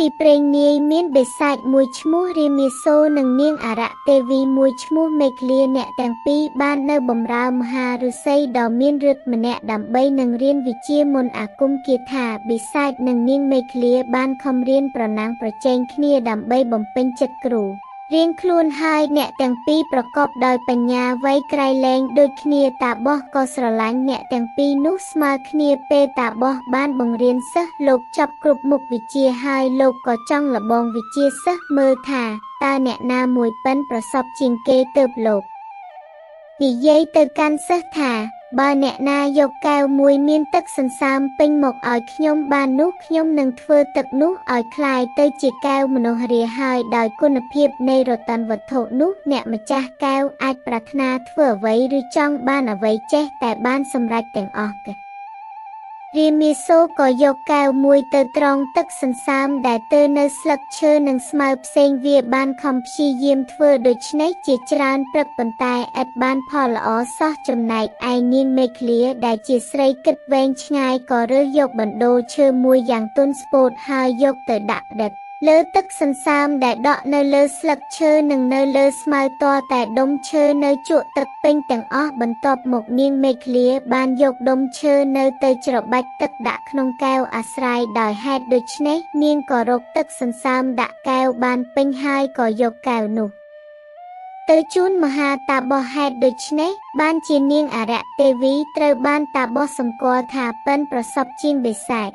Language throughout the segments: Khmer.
ពីព្រេងនាយមានបិសាចមួយឈ្មោះរាមាសូរនិងនាងអរទេវីមួយឈ្មោះមេឃលាអ្នកទាំងពីរបាននៅបម្រើមហាឫសីដ៏មានឫទ្ធិម្នាក់ដើម្បីនឹងរៀនវិជ្ជាមន្តអាគមគាថាបិសាចនិងនាងមេឃលាបានខំរៀនប្រណាំងប្រជែងគ្នាដើម្បីបំពេញចិត្តគ្រូរៀងខ្លួនហើយអ្នកទាំងពីរប្រកបដោយបញ្ញាវៃក្រៃលែងដូចគ្នាតាបោះក៏ស្រឡាញ់អ្នកទាំងពីរនោះស្មើគ្នាពេលតាបោះបានបង្រៀនសិស្សលោកចប់គ្រប់មុខវិជ្ជាហើយលោកក៏ចង់លបងវិជ្ជាសិស្សមើលថាតើអ្នកណាមួយប៉ិនប្រសពជាងគេទើបលោកនិយាយទៅកាន់សិស្សថាបើអ្នកណាយកកែវមួយមានទឹកសន្សើមពេញមកឲ្យខ្ញុំបាននោះខ្ញុំនឹងធ្វើទឹកនោះឲ្យក្លាយទៅជាកែវមនោហរាហើយដោយគុណភាពនៃរតនវត្ថុនោះអ្នកម្ចាស់កែវអាចប្រាថ្នាធ្វើអ្វីឬចង់បានអ្វីចេះតែបានសម្រេចទាំងអស់រាមាសូរក៏យកកែវមួយទៅត្រងទឹកសន្សើមដែលទើនៅស្លឹកឈើនិងស្មៅផ្សេងវាបានខំព្យាយាមធ្វើដូច្នេះជាច្រើនព្រឹកប៉ុន្តែឥតបានផលល្អសោះចំណែកឯនាងមេឃលាដែលជាស្រីគិតវែងឆ្ងាយក៏រើសយកបណ្ដូលឈើមួយយ៉ាងទន់ស្ពោតហើយយកទៅដាក់ផ្ដិតលើទឹកសន្សើមដែលដក់នៅលើស្លឹកឈើនិងនៅលើស្មៅទាល់តែដុំឈើនៅជក់ទឹកពេញទាំងអស់បន្ទាប់មកនាងមេឃលាបានយកដុំឈើនៅទៅច្របាច់ទឹកដាក់ក្នុងកែវអាស្រ័យដោយហេតុដូច្នេះនាងក៏រកទឹកសន្សើមដាក់កែវបានពេញហើយក៏យកកែវនោះទៅជូនមហាតាបោះហេតុដូច្នេះបានជានាងអរទេវីត្រូវបានតាបោះសម្គាល់ថាប៉ិនប្រសពជាងបិសាច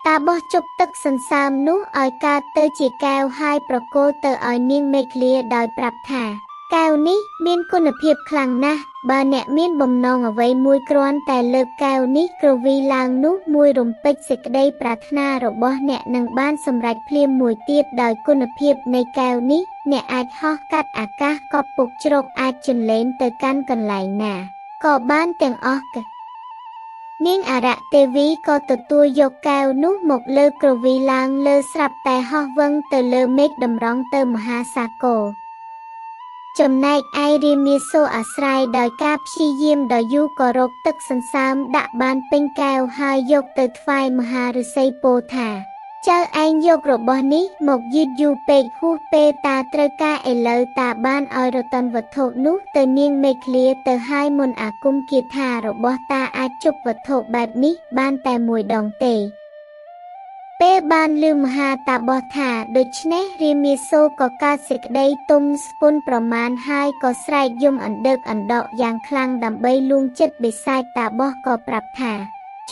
តាបោះជប់ទឹកសន្សើមនោះឲ្យកើតទៅជាកែវហើយប្រគល់ទៅឲ្យនាងមេឃលាដោយប្រាប់ថាកែវនេះមានគុណភាពខ្លាំងណាស់បើអ្នកមានបំណងអ្វីមួយគ្រាន់តែលើកកែវនេះគ្រវីឡើងនោះមួយរំពេចសេចក្តីប្រាថ្នារបស់អ្នកនឹងបានសម្រេចភ្លាមមួយទៀតដោយគុណភាពនៃកែវនេះអ្នកអាចហោះកាត់អាកាសកប់ពុកជ្រកអាចជន្លេនទៅកាន់កន្លែងណាក៏បានទាំងអស់នាងអរទេវីក៏ទទួលយកកែវនោះមកលើកគ្រវីឡើងលើស្រាប់តែហោះវឹងទៅលើមេឃតម្រង់ទៅមហាសាគរចំណែកឯរាមាសូរអាស្រ័យដោយការព្យាយាមដ៏យូរក៏រកទឹកសន្សើមដាក់បានពេញកែវហើយយកទៅថ្វាយមហាឫសីពោលថាចៅឯងយករបស់នេះមកយឺតយូរពេកហួសពេលតាត្រូវការឥឡូវតាបានឲ្យរតនវត្ថុនោះទៅនាងមេឃលាទៅហើយមន្តអាគមគាថារបស់តាអាចជប់វត្ថុបែបនេះបានតែមួយដងទេពេលបានឮមហាតាបោះថាដូច្នេះរាមាសូរក៏កើតសេចក្តីទុំស្ពុនប្រមាណហើយក៏ស្រែកយំអណ្ដើកអណ្ដកយ៉ាងខ្លាំងដើម្បីលួងចិត្តបិសាចតាបោះក៏ប្រាប់ថា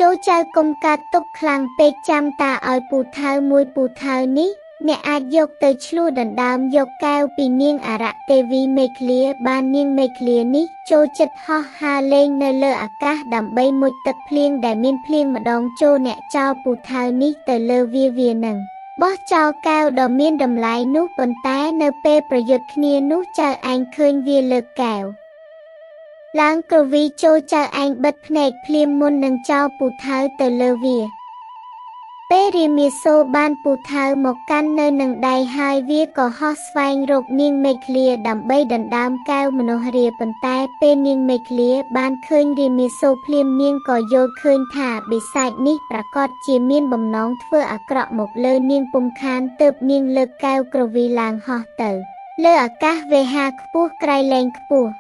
ចូលចៅកុំកាត់ទុកខ្លាំងពេកចាំតាឲ្យពូថៅមួយពូថៅនេះអ្នកអាចយកទៅឆ្លោះដណ្ដើមយកកែវពីនាងអរទេវីមេឃលាបាននាងមេឃលានេះចូលចិត្តហោះហើរលេងនៅលើអាកាសដើម្បីមុជទឹកភ្លៀងដែលមានភ្លៀងម្ដងចូលអ្នកចោលពូថៅនេះទៅលើវានឹងបោះចោលកែវដ៏មានតម្លៃនោះប៉ុន្តែនៅពេលប្រយុទ្ធគ្នានោះចៅឯងឃើញវាលើកកែវឡើងគ្រវីចូលចៅឯងបិទភ្នែកភ្លាមមុននឹងចោលពូថៅទៅលើវាពេលរាមាសូរបានពូថៅមកកាន់នៅនឹងដៃហើយវាក៏ហោះស្វែងរកនាងមេឃលាដើម្បីដណ្ដើមកែវមនោហរាប៉ុន្តែពេលនាងមេឃលាបានឃើញរាមាសូរភ្លាមនាងក៏យល់ឃើញថាបិសាចនេះប្រាកដជាមានបំណងធ្វើអាក្រក់មកលើនាងពុំខានទើបនាងលើកកែវគ្រវីឡើងហោះទៅលើអាកាសវេហាខ្ពស់ក្រៃលែងខ្ពស់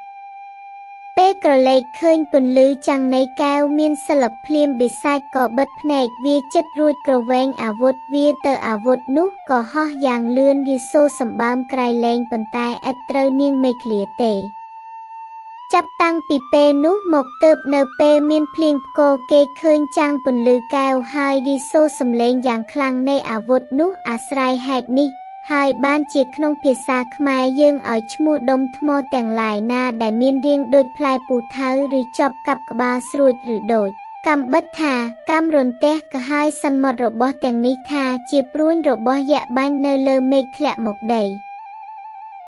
ពេលក្រឡេកឃើញពន្លឺចាំងនៃកែវមានសិលភ្លាមបិសាចក៏បិទភ្នែកវាចិត្តរួចក្រវែងអាវុធវាទៅអាវុធនោះក៏ហោះយ៉ាងលឿនវាសូរសម្បើមក្រៃលែងប៉ុន្តែឥតត្រូវនាងមេឃលាទេចាប់តាំងពីពេលនោះមកទើបនៅពេលមានភ្លៀងផ្គរគេឃើញចាំងពន្លឺកែវហើយរីសូរសំឡេងយ៉ាងខ្លាំងនៃអាវុធនោះអាស្រ័យហេតុនេះហើយបានជាក្នុងភាសាខ្មែរយើងឲ្យឈ្មោះដុំថ្មទាំងឡាយណាដែលមានរាងដូចផ្លែពូថៅឬចប់កាប់ក្បាលស្រួចឬដូចកំបិតថាកម្មរន្ទះក៏ហើយសន្មត់របស់ទាំងនេះថាជាព្រួញរបស់យក្សបាញ់នៅលើមេឃធ្លាក់មកដី